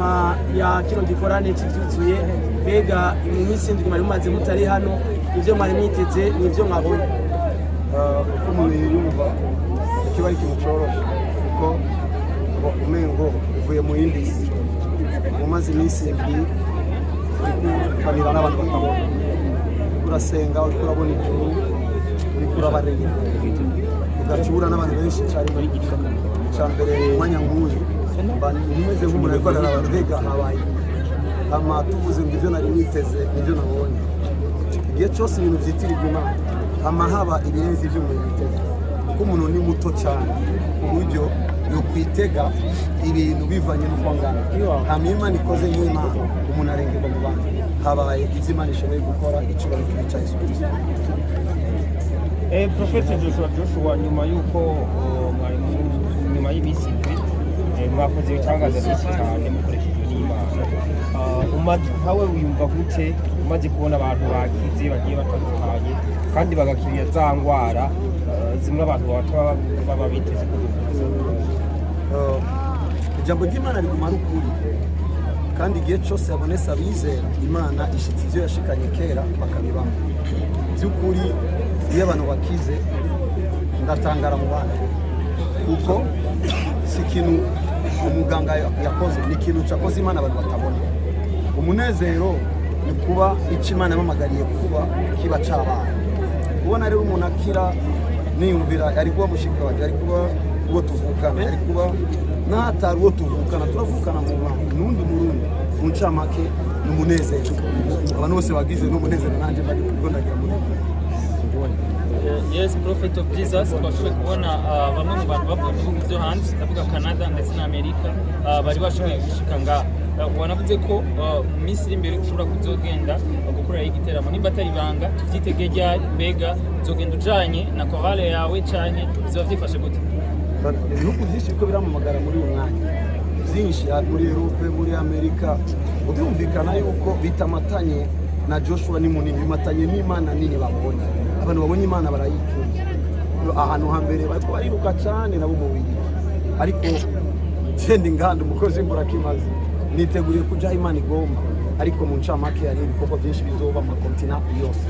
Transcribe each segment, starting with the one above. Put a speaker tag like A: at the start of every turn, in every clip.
A: Inyuma ya kino gikorane kivyuzuye, mbega mu minsi 7 mwari mumaze mutari hano, ivyo mwari mwiteze n'ivyo mwabonye?
B: Uko umuntu yiyumva, kiba ari ikintu coroshe, kuko uba umengo uvuye mu yindi si. Umaze iminsi 7 uriko uganira n'abantu batabona, uriko urasenga, uriko urabona ijuru, uriko urabareba, ugaca uhura n'abantu benshi cyane. Icya mbere, umwanya nk'uyu mba meze nk'umuntu ariko araraba: mbega habaye? Hama tuvuze ngo ivyo nari niteze nivyo nabonye. Igihe cyose ibintu byitirirwa Imana, hama haba ibirenze ibyo umuntu yiteze, kuko umuntu ni muto cyane ku buryo yokwitega ibintu bivanye n'uko angana. Hama iyo Imana ikoze nk'Imana, umuntu arengerwa mu bandi. Habaye ibyo Imana ishoboye gukora. Icyubahiro kibi cya Yesu Kirisito.
C: Prophet Joshua Joshua, nyuma y'uko mwari nyuma y'iminsi 7 mwakoze ibitangaza byinshi cyane mukoreshejwe n'Imana. Nkawe wiyumva gute umaze kubona abantu bakize bagiye batandukanye, kandi bagakirira za ngwara zimwe abantu baba biteze ko zivuza?
B: Ijambo ry'Imana riguma ari ukuri, kandi igihe cyose habonetse abizera, Imana ishitse ibyo yashikanye kera bakabibamo. By'ukuri, iyo abantu bakize, ndatangara mu bandi, kuko si ikintu umuganga yakoze, ni ikintu cyakoze Imana abantu batabona. Umunezero ni kuba icyo Imana yamamagariye kuba kiba cyabaye. Kubona rero umuntu akira, niyumvira ari kuba mushiki wanjye, ari kuba uwo tuvukana, ari kuba n'atari uwo tuvukana, turavukana mu bana n'undi Murundi. Mu ncamake, ni umunezero. Abantu bose bagize n'umunezero, nanjye bari kubwo ndagira muri.
D: Yes, Prophet of Jesus, twashoboye kubona bamwe mu bantu bavuye mu bihugu byo hanze, ndavuga Canada ndetse na Amerika, bari bashoboye gushika ngaha. Wanavuze ko mu minsi iri imbere ushobora kuzogenda gukorerayo igiteramo. Nimba atari ibanga, tuvyitege ryari? Mbega uzogenda ujanye na chorale yawe, canke bizoba vyifashe gute?
B: Ibihugu byinshi biriko biramamagara muri uyu mwanya, byinshi muri Europe, muri Amerika. Birumvikana yuko bitamatanye na Joshua ni munini, bimatanye n'Imana nini babonye. Abantu babonye Imana barayifuza. Ahantu hambere bariko bariruka cyane nabo mu Bubirigi, ariko genda inganda umukozi w'imburakimazi, niteguriye kuja Imana igomba. Ariko mu ncamake, hari ibikorwa byinshi bizoba mu makontina yose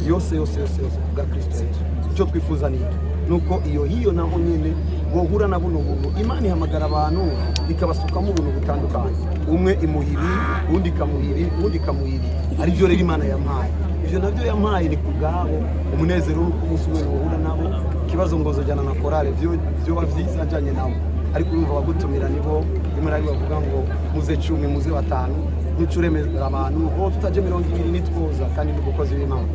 B: yose yose yose yose kubwa Kristo Yesu. Icyo twifuza ni iki? Nuko iyo hiyo naho nyene bohura na buno buntu. Imana ihamagara abantu ikabasukamo ubuntu butandukanye: umwe imuha ibi, uwundi ikamuha ibi, uwundi ikamuha ibi. Aribyo rero Imana yampaye, ivyo navyo yampaye ni kubwabo. Umunezero nuko umunsi umwe wohura nabo. Ikibazo ngo nzojyana na korale, vyoba vyiza njanye nabo, ariko urumva abagutumira nibo rimwe na rimwe bavuga ngo muze 10, muze batanu, ntucuremera abantu oh tutaje 20 nitwoza, kandi ni umukozi w'Imana.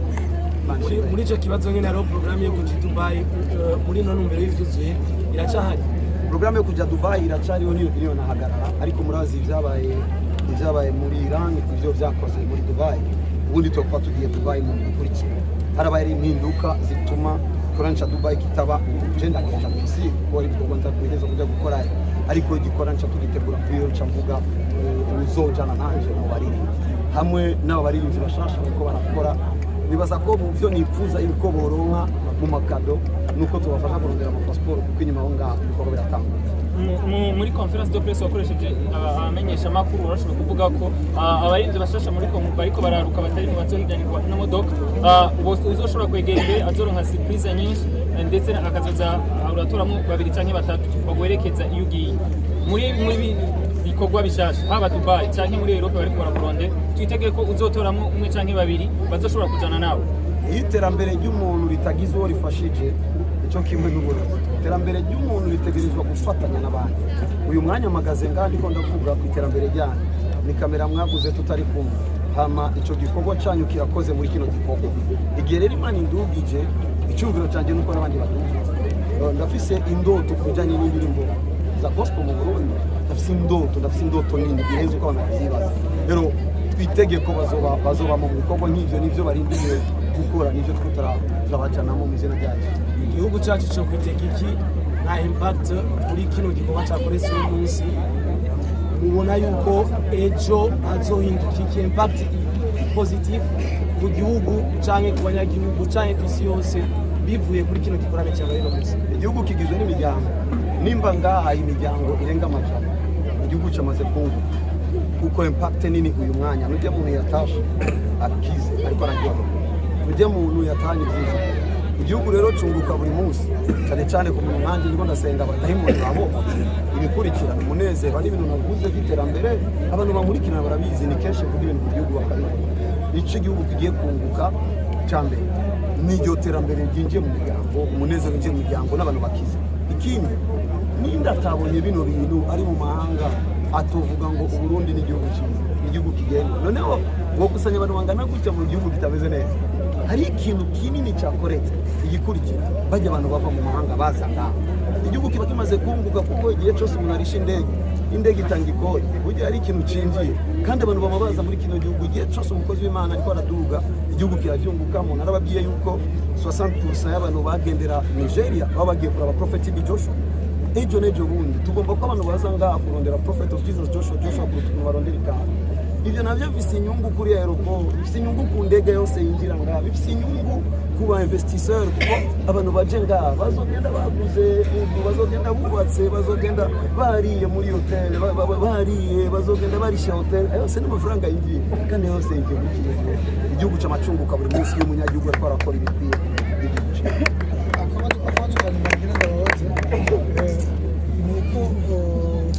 B: Imana ishimwe.
A: Muri ico kibazo nyene, hariho porogaramu yo kuja i Dubai muri ino ntumbero y'ivyuzuye, iracahari?
B: Porogaramu yo kujya Dubai iracariho, niyo nahagarara, ariko murazi ibyabaye muri Iran, ibyo byakoze muri Dubai. Ubundi tuba tugiye Dubai mu bikurikira. Harabaye impinduka zituma igikorane ca Dubai kitaba. Je ndagenda mw'isi kuko hari ibikorwa nza kuja gukora, ariko igikorane ca tugitegura kuri yo, ca mvuga uzojana nanje mu baririmbyi hamwe n'aba baririmbyi bashasha bariko barakora. Nibaza ko mu byo nipfuza yuko boronka mu makado nuko tubafasha kurondera amapasiporo, kuko inyuma aho ngaho ibikorwa biratangwa.
D: Muri conférence de presse wakoresheje abamenyeshamakuru, urashobora kuvuga ko abarinzi bashasha muri ko bariko bararuka batari mu bazohiganirwa n'imodoka. Uzoshobora kwegera imbere azoronka surprise nyinshi, ndetse akazoza uratoramo babiri canke batatu baguherekeza iyo ugiye muri bikorwa bishasha, haba Dubai canke muri Europe bariko barakurondera. Twitege ko uzotoramo umwe canke babiri bazoshobora kujana nawe?
B: Iyo iterambere ry'umuntu ritagize uwo rifashije, icyo kimwe n'uburozi. Iterambere ry'umuntu ritegerezwa gufatanya n'abandi. Uyu mwanya mpagaze ngaha, ndiko ndavuga ku iterambere ryanyu, ni kamera mwaguze tutari kumwe. Hama icyo gikorwa cyanyu kirakoze muri kino gikorwa. Igihe rero Imana indugije, icyumviro cyanjye nuko n'abandi baduga. Ndafise indoto ku bijyanye n'indirimbo za gospel mu Burundi. Ndafise indoto nini irenze uko abantu babyibaza. Rero twitege ko bazoba mu bikorwa nk'ivyo, nivyo barindiriye gukora, nivyo twe turabajanamo mu izina ryacu.
A: Igihugu cyacu cyo kwitega iki nka impact kuri kino gikorwa cyakoretse uyu munsi? Mubona yuko ejo hazohinduka iki, impact positive ku gihugu canke ku banyagihugu canke ku isi yose, bivuye kuri kino gikorane cyabaye uno munsi?
B: Igihugu kigizwe n'imiryango. Nimba ngaha imiryango irenga 100, igihugu cyamaze kunguka. Kuko impact nini uyu mwanya nujya muntu yatashe akize ariko araryoherwa, nujya muntu yatanye byiza. Igihugu rero cunguka buri munsi, cyane cyane ku muntu nkanjye ndiko ndasenga abadayimoni babomotse. Ibikurikirana umunezero n'ibintu navuze by'iterambere, abantu bankurikirana barabizi, ni kenshi mvuga ibintu ku gihugu bakabibona. Icyo igihugu kigiye kunguka cya mbere ni iryo terambere ryinjiye mu miryango, umunezero winjiye mu miryango n'abantu bakize. Ikindi, ninde atabonye bino bintu ari mu mahanga atovuga ngo Uburundi ni igihugu cyiza, igihugu kigenda? Noneho wokusanya abantu bangana gutya mu gihugu kitameze neza, hari ikintu kinini cyakoretse. Igikurikira, bajya abantu bava mu mahanga baza ngaha, igihugu kiba kimaze kunguka, kuko igihe cyose umuntu arisha indege, indege itanga ikori, burya hari ikintu cinjiye. Kandi abantu baba baza muri kino gihugu, igihe cyose umukozi w'Imana ariko araduga, igihugu kiravyungukamo. Narababwiye yuko 60% y'abantu bagendera Nigeria baba bagiye kuraba Prophet TB Joshua. Ejo n'ejo bundi tugomba ko abantu baza ngaha kurondera Prophet of Jesus Joshua Joshua kuruta ukuntu barondera ikawa. Ivyo navyo bifise inyungu kuri aéroport, bifise inyungu ku ndege yose yinjira ngaha, bifise inyungu ku ba investisseur, kuko abantu baje ngaha bazogenda baguze inzu, bazogenda bubatse, bazogenda bariye muri hotel, bariye, bazogenda barisha hotel. Ayo yose ni amafaranga yinjiye, kandi ayo yose yinjiye muri kino gihugu. Igihugu c'amacunguka buri munsi iyo umunyagihugu ariko arakora ibikwiye igihugu ciwe.
E: Akabazo ka nyuma ngira ndababaze ni uko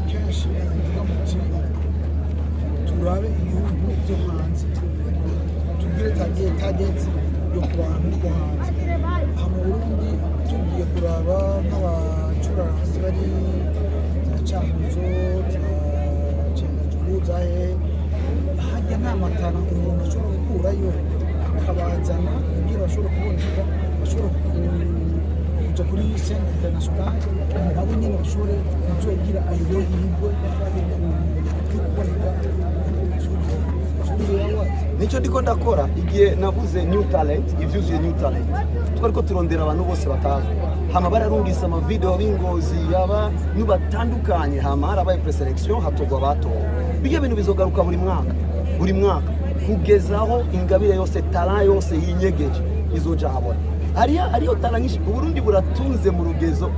E: kenshi muvuga muti turabe ibihugu byo hanze, tugire target yo ku bantu bo hanze. Aha mu Burundi tugiye kuraba nk'abacuraranzi bari za Cankuzo, za Cendajuru, za hehe, hajya nta matara umuntu ashobora gukurayo akabazana kugira bashobore kuboneka, bashobore kuja kuri scène internationale, nabo nyene bashobore kuzogira ayo mahirwe yo kuboneka?
B: Nicyo ndiko ndakora. Igihe navuze new talent, ivyuzuye new talent, twariko turondera abantu bose batazwi, hama bararungisa amavideo b'ingozi yaba batandukanye, hama harabaye présélection, hatogwa abatowe. Bijya bintu bizogaruka buri mwaka, buri mwaka, kugeza aho ingabire yose, talent yose yinyegeje izoja habona. Hariyo talent nyinshi Uburundi buratunze mu rugezo.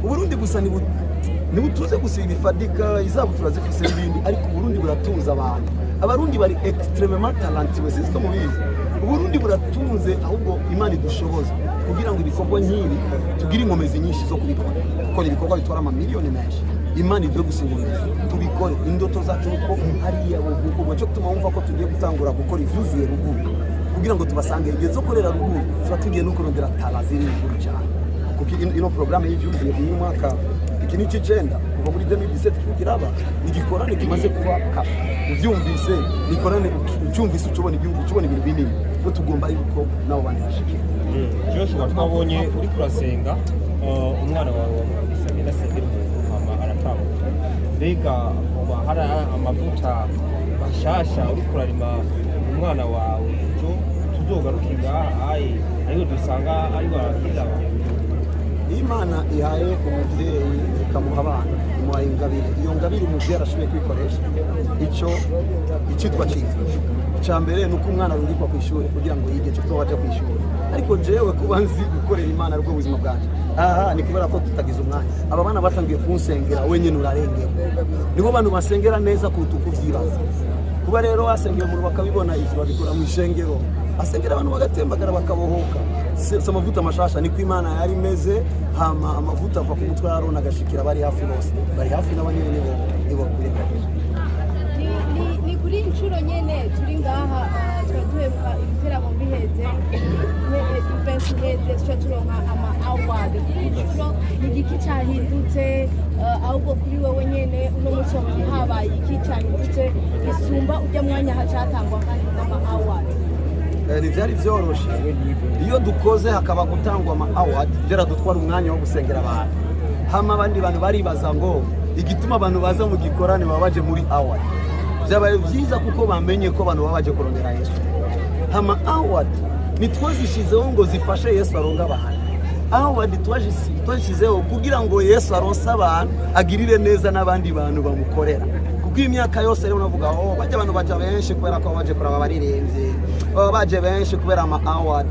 B: Uburundi gusa ntibutunze gusa ibifadika, izabo turazifise n'ibindi, ariko Uburundi buratunze abantu. Abarundi bari extrêmement talentueux, sinzi ko mubizi. Uburundi buratunze, ahubwo Imana idushoboza kugira ngo ibikorwa nk'ibi tugire inkomezi nyinshi zo kubikora, kuko ni ibikorwa bitwara amamiliyoni menshi. Imana iduhe gusa inkomezi tubikore. Indoto zacu uko hariya buvuga ubwo cyo gutuma wumva ko tugiye gutangura gukora ivyuzuye ruguru kugira ngo tubasange. Igihe zo korera ruguru tuba tugiye no kurondera talent ziri ruguru cyane, kuko ino porogaramu y'ivyuzuye uyu mwaka, iki ni ic'icenda kuva muri 2017 kiriko kiraba, ni igikorane kimaze kuba kasha. Uvyumvise nikorane, ucyumvise ucubona igihugu, ucubona ibintu binini, ko tugomba yuko nabo bandi bashikira.
C: Joshua, twabonye uri kurasenga, umwana wawe wamukubise agenda asengera umuntu hama aratambuka. Mbega hoba hari amavuta mashasha uri kurarima umwana wawe, ejo tuzogaruke ngaha aye ariko dusanga ariko arakiza abantu?
B: Iyo Imana ihaye umubyeyi ikamuha abana, imuha ingabire. Iyo ngabire umubyeyi arashoboye kwikoresha icyo icyitwa cyiza. Icya mbere ni uko umwana arungikwa ku ishuri kugira ngo yige, cyo wajya ku ishuri. Ariko jewe kuba nzi gukorera Imana aribwo buzima bwanjye, aha ni kubera ko tutagize umwanya. Aba bana batangiye kunsengera, wenyine urarengerwa. Nibo bantu basengera neza kuruta uko ubyibaza. Kuba rero wasengera umuntu bakabibona, ivyo babikora mu ishengero, asengera abantu bagatembagara, bakabohoka. Si amavuta mashasha, niko Imana yari imeze. Hama amavuta ava ku mutwe wa Aroni agashikira bari hafi bose, bari hafi n'abanyene nibo kurengagije.
F: Ni kuri inshuro nyene turi ngaha, twari duheruka ibiteramo biheze, event iheze, tuca turonka ama award. Kuri iyi nshuro ni igiki cahindutse? Ahubwo kuri wewe nyene uno munsi wabonye habaye iki cahindutse gisumba urya mwanya hacatangwa kandi n'ama award?
B: Ntivyari vyoroshe. Iyo dukoze hakaba gutangwa ama award, byaradutwara umwanya wo gusengera abantu. Hama abandi bantu baribaza ngo igituma abantu baza mu gikorane baba baje muri award. Byabaye vyiza kuko bamenye ko abantu baba baje kurondera Yesu. Hama award ntitwazishizeho ngo zifashe Yesu aronge abantu. Award twazishyizeho kugira ngo Yesu aronse abantu, agirire neza n'abandi bantu bamukorera. Kuko iyi myaka yose rero unavuga, oh, bajya abantu baja benshi kubera ko baba baje kuraba abaririmbyi, baba baje benshi kubera ama award.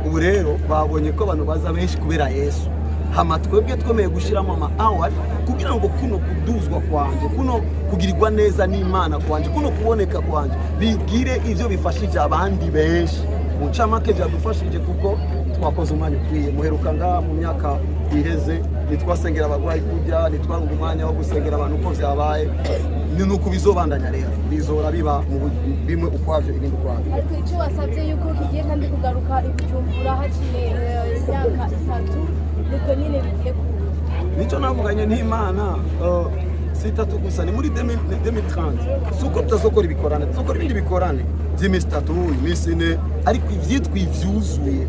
B: Ubu rero babonye ko abantu baza benshi kubera Yesu. Hama twebwe twemeye gushyiramo ama award kugira ngo kuno kuduzwa kwanje, kuno kugirirwa neza n'Imana kwanje, kuno kuboneka kwanje bigire ivyo bifashije abandi benshi. Mu ncamake, byadufashije kuko twakoze umwanya ukwiye. Muheruka ngaha mu myaka iheze, ntitwasengera abarwayi kurya, ntitwaronka umwanya wo gusengera abantu uko vyabaye. Ni nuko bizobandanya rero, bizora biba mu bimwe ukwavyo, ibindi ukwavyo.
F: Ariko icyo wasabye yuko kigiye kandi kugaruka i Bujumbura haciye imyaka 3, nuko nyine bigiye kuba.
B: Nicyo navuganye n'Imana, si itatu gusa, ni muri 2030. Si uko tutazokora ibikorane, tuzokora ibindi bikorane by'iminsi 3, iminsi 4, ariko ivyitwa ivyuzuye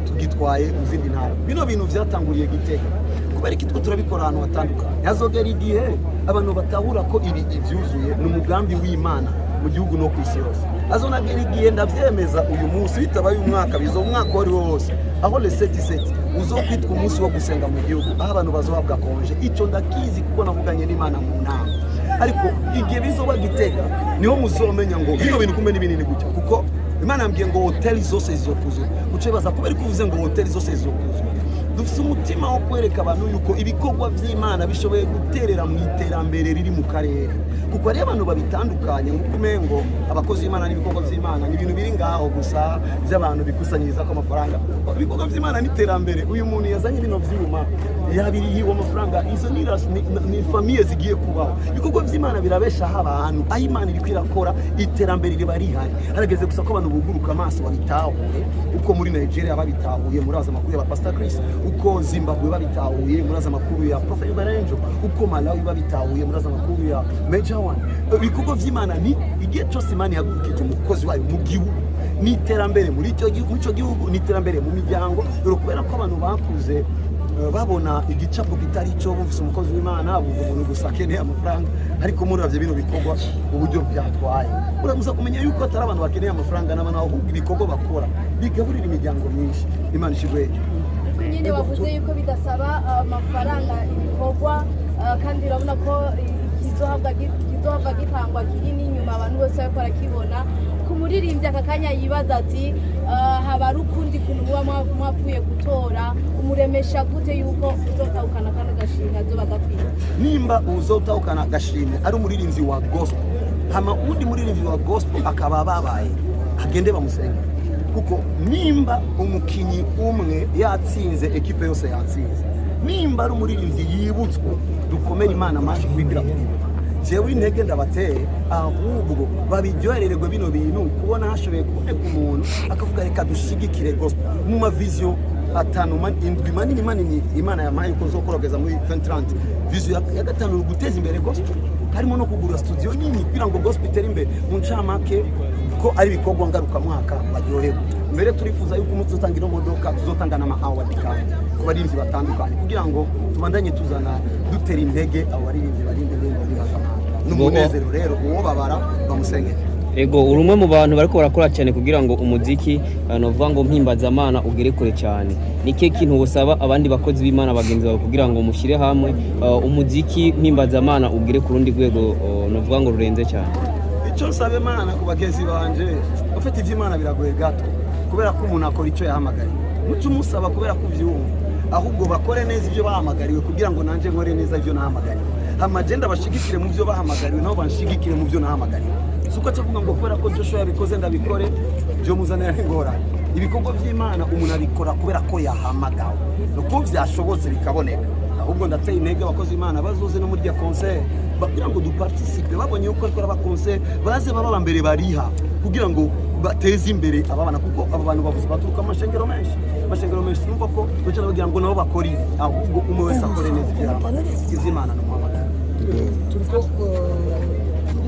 B: tugitwaye mu zindi ntara. Bino bintu vyatanguriye Gitega, kubera iki? Two turabikora ahantu hatandukanye. Hazogera igihe abantu batahura ko ibi ivyuzuye ni umugambi w'Imana mu gihugu no ku isi yose. Hazonagera igihe, ndavyemeza uyu munsi, bitabaye umwaka, bizo umwaka uwo ari wo wose, aho le sept sept uzokwitwa umunsi wo gusenga mu gihugu, aho abantu bazohabwa congé. Icyo ndakizi kuko navuganye n'Imana mu nama. Ariko igihe bizoba Gitega niho muzomenya ngo bino bintu kumbe ni binini gutya, kuko Imana yambwiye ngo hoteli zose zizokuzura. Uce baza kubera ko uvuze ngo hoteli zose zizokuzura. Dufite umutima wo kwereka abantu yuko ibikorwa by'Imana bishoboye guterera mu iterambere riri mu karere, kuko hariyo abantu babitandukanye nk'uko umengo abakozi b'Imana n'ibikorwa by'Imana ni ibintu biri ngaho gusa by'abantu bikusanyiriza ko amafaranga. Ibikorwa by'Imana n'iterambere. Uyu muntu yazanye bino vyuma yabirihiwe amafaranga, izo ni famille zigiye kubaho. Ibikorwa by'Imana birabeshaho abantu. Aho Imana iriko irakora, iterambere riba rihari. Harageze gusa ko abantu buguruka amaso babitahure, uko muri Nigeria babitahuye, murazi amakuru ya Pastor Chris, uko Zimbabwe babitahuye, murazi amakuru ya Prophet Uberenjo, uko Malawi babitahuye, murazi amakuru ya Major One. Ibikorwa by'Imana ni igihe cyose Imana yagurukije umukozi wayo mu gihugu, ni iterambere muri icyo gihugu, muri icyo gihugu ni iterambere mu miryango. Dore kubera ko abantu bakuze babona igicapo kitari cyo, bumvise umukozi w'Imana bumva umuntu gusa akeneye amafaranga. Ariko muravye bino bikorwa uburyo byatwaye, uramuza kumenya yuko atari abantu bakeneye amafaranga n'abantu, ahubwo ibikorwa bakora bigaburira imiryango myinshi. Imana ishigwe.
F: Ariko nyine wavuze yuko bidasaba amafaranga ibikorwa, kandi urabona ko kizohabwa gitangwa kiri n'inyuma, abantu bose bariko barakibona. Ku muririmbyi aka kanya yibaza ati haba ari ukundi kuntu muba mwapfuye gutora, umuremesha gute yuko uzotahukana kano gashimwe azoba gakwiye?
B: Nimba uzotahukana agashimwe ari umuririmbyi wa gospel, hama uwundi muririmbyi wa gospel akaba babaye, agende bamusenge, kuko nimba umukinyi umwe yatsinze, ekipe yose yatsinze. Nimba ari umuririmbyi yibutswe, dukomere Imana amashi kubibwira kwibuka. Jewe intege ndabateye, ahubwo babiryoherererwe bino bintu, kubona hashoboye kuboneka umuntu akavuga reka dushigikire gospel. Mu ma vision atanu indwi manini manini Imana yampaye uko nzokora kugeza muri 2030, vision ya gatanu ni uguteza imbere gospel, harimo no kugura studio nini kugira ngo gospel itere imbere. Mu ncamake, ko ari ibikorwa ngarukamwaka, baryoherwe. Mbere turifuza yuko umunsi tuzotanga ino modoka, tuzotanga n'ama award kandi ku baririmbyi batandukanye, kugira ngo tubandanye tuzana, dutera intege abo baririmbyi barimba indirimbo mpimbazamana. Ni umunezero rero, uwo babara bamusengere.
G: Ego, uri umwe mu bantu bariko barakora cyane kugira ngo umuziki novuga ngo mpimbazamana ugere kure cyane. Ni ikihe kintu wosaba abandi bakozi b'Imana bagenzi bawe kugira ngo mushyire hamwe umuziki mpimbazamana ugere ku rundi rwego, novuga ngo rurenze cyane?
B: Icyo nsaba Imana ku bagenzi banje, ufite iby'Imana biragoye gato, kubera ko umuntu akora icyo yahamagariwe. Muco umusaba kubera ko ubyumva, ahubwo bakore neza ibyo bahamagariwe, kugira ngo nanjye nkore neza ibyo nahamagariwe. Hama je ndabashigikire mu byo bahamagariwe, nabo banshigikire mu byo nahamagariwe. Si uko acavuga ngo kubera ko Joshua yabikoze ndabikore, byo muzanira n'ingorane. Ibikorwa by'Imana umuntu abikora kubera ko yahamagawe, ni uko byashobotse bikaboneka. Ahubwo ndateye intege abakozi b'Imana bazoze no muri rya concert kugira ngo duparticipe. Babonye yuko ariko araba concert, baze baba aba mbere bariha kugira ngo bateze imbere aba bana, kuko aba bantu bavuze baturuka mu mashengero menshi, amashengero menshi. Numva ko duca bagira ngo nabo bakore ibi, ahubwo umwe wese akore neza ibyo yahamagariwe. Iby'Imana ni umuhamagaro.
E: Turiko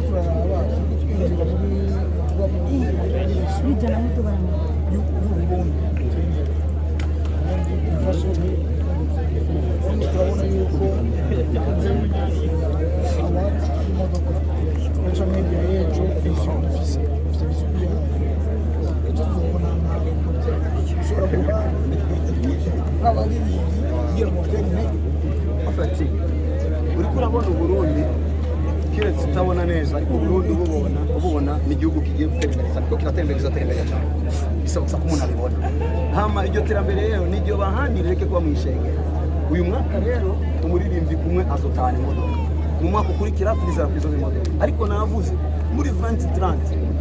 E: turaraba, turiko twinjira muri tuba muri y'Uburundi, bifashe ubundi. Turabona yuko hanze award y'imodoka ejo media y'ejo, vision ufise vision yayo ejo tuzobona ushobora guha nk'abaririmbyi kugira ngo batere intege.
B: Afati uriko urabona Uburundi, kiretse utabona neza, ariko Uburundi ububona ni igihugu kigiye gutera imbere cyane, kuko kiratera imbere, kizatera imbere cyane. Bisaba gusa ko umuntu abibona. Hama iryo terambere rero niryo bahandi rireke kuba mu ishengero. Uyu mwaka rero umuririmbyi umwe azotahana imodoka, mu mwaka ukurikira turizera kuri izo modoka. Ariko navuze muri 2030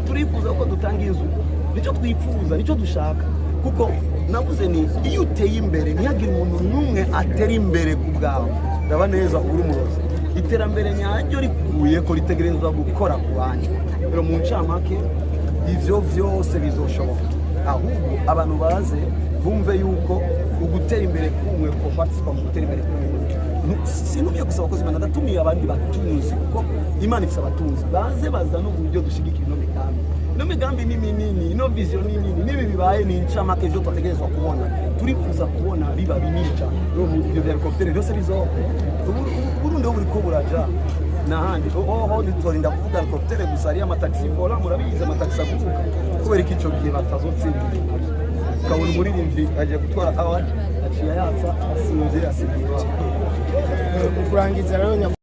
B: turifuza ko dutanga inzu, nicyo twifuza, nicyo dushaka, kuko navuze ni iyo uteye imbere ntihagire umuntu n'umwe atera imbere ku bwawe, raba neza uri umurozi. Iterambere nyaryo rikuye ko ritegerezwa gukora ku bandi. Rero mu ncamake ivyo vyose bizoshoboka, ahubwo abantu baze bumve yuko ugutera imbere kumwe ko participa mu gutera imbere kumwe. Sintumiye gusa abakozi b'Imana, ndatumiye abandi batunzi, kuko Imana ifise abatunzi. Baze bazane uburyo dushigikira ino migambi. Ino migambi ni minini, ino vision ni nini. N'ibi bibaye ni incamake ivyo twategerezwa kubona, turifuza kubona biba binini cyane. Rero ivyo vya hélicoptère byose bizoba. Burundi ho buriko buraja n'ahandi hoho, ntitworinda kuvuga hélicoptère gusa, hariyo amataxi volant, murabizi, amataxi aguruka. Kubera ko ico gihe batazotsindira ibintu navyo, ukabona umuririmbyi agiye gutwara award, aciye yatsa, asinze, asigaye iwabo.
A: Mu kurangiza rero.